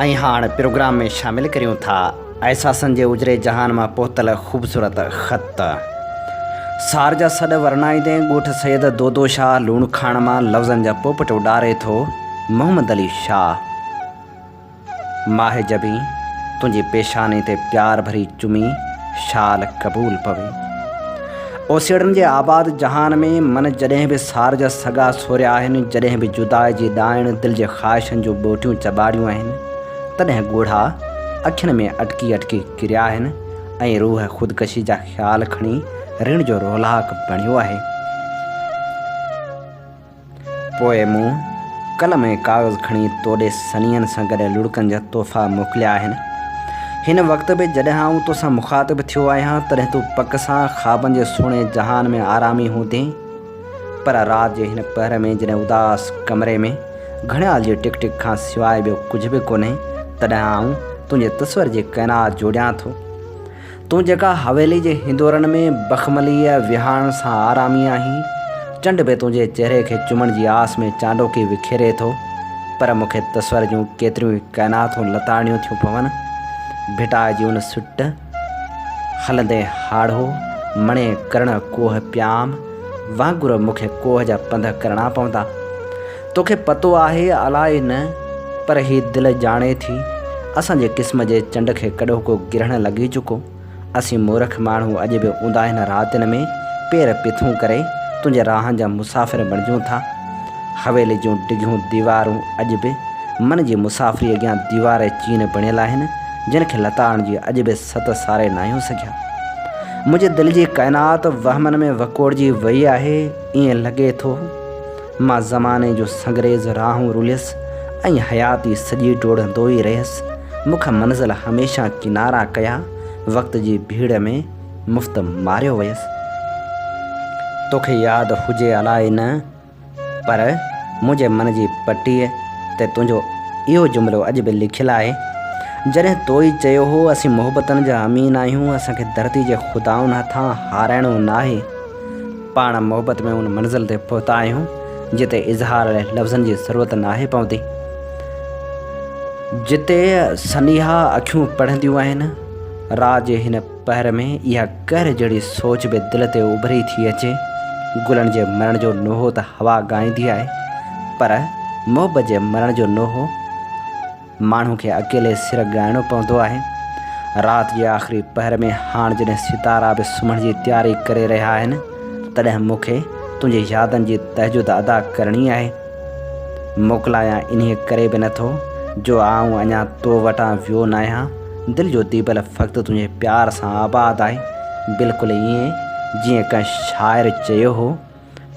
۽ هاڻ پروگرام ۾ شامل ڪريون ٿا احساسن جي اجري جهان مان پهتل خوبصورت خط. سار جا سڏ ورنائيندين ڳوٺ سيد دودو شاهه لوڻ کاڻ مان لفظن جا پوپٽ اڏاري ٿو محمد علي شاهه. ماهه جبين تنهنجي پيشاني تي پيار ڀري چمي شال قبول پوي. اوسيئڙن جي آباد جهان ۾ من جڏهن به سار جا سڳا سوريا آهن، جڏهن به جدائي جي ڏائڻ دل جي خواهشن جون ٻوٽيون چٻاڙيون آهن، تڏهن ڳوڙها اکين ۾ اٽڪي اٽڪي ڪريا آهن ۽ روح خودڪشي جا خيال کڻي رڻ جو رولاڪ بڻيو آهي. پوء مون قلم ۽ ڪاغذ کڻي توڏي سنيهن سان گڏ لڙڪن جا تحفا موڪليا آهن. هن وقت به جڏهن آئون توسان مخاطب ٿيو آهيان، تڏهن تون پڪ سان خوابن جي سهڻي جهان ۾ آرامي هوندين. پر رات جي هن پهر ۾ جڏهن اداس ڪمري ۾ گهڙيال جي ٽڪ ٽڪ کان سواء ٻيو ڪجهه به ڪونهي، تڏهن آئون تنهنجي تصور جي ڪائنات جوڙيان ٿو. تون جيڪا حويلي جي هندورن ۾ بخمليء ويهاڻ سان آرامي آهين، چنڊ به تنهنجي چهري کي چمڻ جي آس ۾ چانڊوڪي وکيري ٿو، پر مون کي تصور جون ڪيتريون ئي ڪائناتون لتاڙڻيون ٿيون پون. ڀٽائي جي ان سٽ، هلندين هاڙهو، مڻي ڪرڻ ڪوهه پيام، وانگر مون کي ڪوهه جا پنڌ ڪرڻا پوندا. توکي پتو آهي الائي نه پر هي دل ڄاڻي ٿي اسان جي قسم جي چنڊ کي ڪڏهوڪو گرهڻ لڳي چڪو. اسين مورک ماڻهو اڄ به اونداهين راتين ۾ پير پٿون ڪري تنهنجي راهن جا مسافر بڻجون ٿا. حويلي جون ڊگهيون ديوارون اڄ به من جي مسافري اڳيان ديوار چين بڻيل آهن جن کي لتاڙڻ جي اڄ به ست ساري ناهيون سگهيا. منهنجي دل جي ڪائنات وهمن ۾ وڪوڙجي وئي آهي ائين لڳي ٿو. مان زماني جون سنگريز راهون رليس ۽ حياتي سڄي ڊوڙندو ئي رهيس. مون کان منزل هميشه ڪنارا ڪيا، وقت جي ڀيڙ ۾ مفت ماريو ويس. توکي ياد هجي الائي نه، پر منهنجي من جي پٽيء تي تنهنجو اهو جملو اڄ به لکيل آهي. جڏهن تو ئي چيو هو، اسين محبتن جا امين آهيون، اسان کي ڌرتي جي خدائن هٿان هارائڻو ناهي. پاڻ محبت ۾ ان منزل تي پهتا آهيون جتي اظهار لاء لفظن جي ضرورت ناهي پوندي. جتي سنيها اکيون پڙهنديون آهن. رات جي هن پهر ۾ اها قهر جهڙي سوچ به دل تي اڀري ٿي اچي. گلن جي مرڻ جو نوحو ته هوا ڳائيندي آهي پر محبت جي مرڻ جو نوحو ماڻهو کي اڪيلي سر ڳائڻو پوندو آهي. رات جي آخري پهر ۾ هاڻ جڏهن ستارا به سمهڻ جي تياري ڪري رهيا آهن، تڏهن مون کي تنهنجي يادن جي تهجد ادا ڪرڻي آهي. موڪلايان انهيء ڪري به نٿو، جو آئون اڃا تو وٽان ويو ناهيان. دل جو ديبل فقط تنهنجي پيار سان آباد آهي. بلڪل ائين جيئن ڪنهن شاعر چيو هو.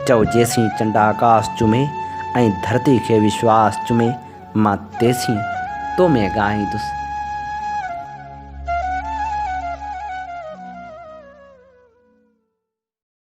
چئو جيسين چنڊ آڪاس چمي ۽ ڌرتي کي وشواس چمي، مان تيسين تو ۾ ڳائيندس.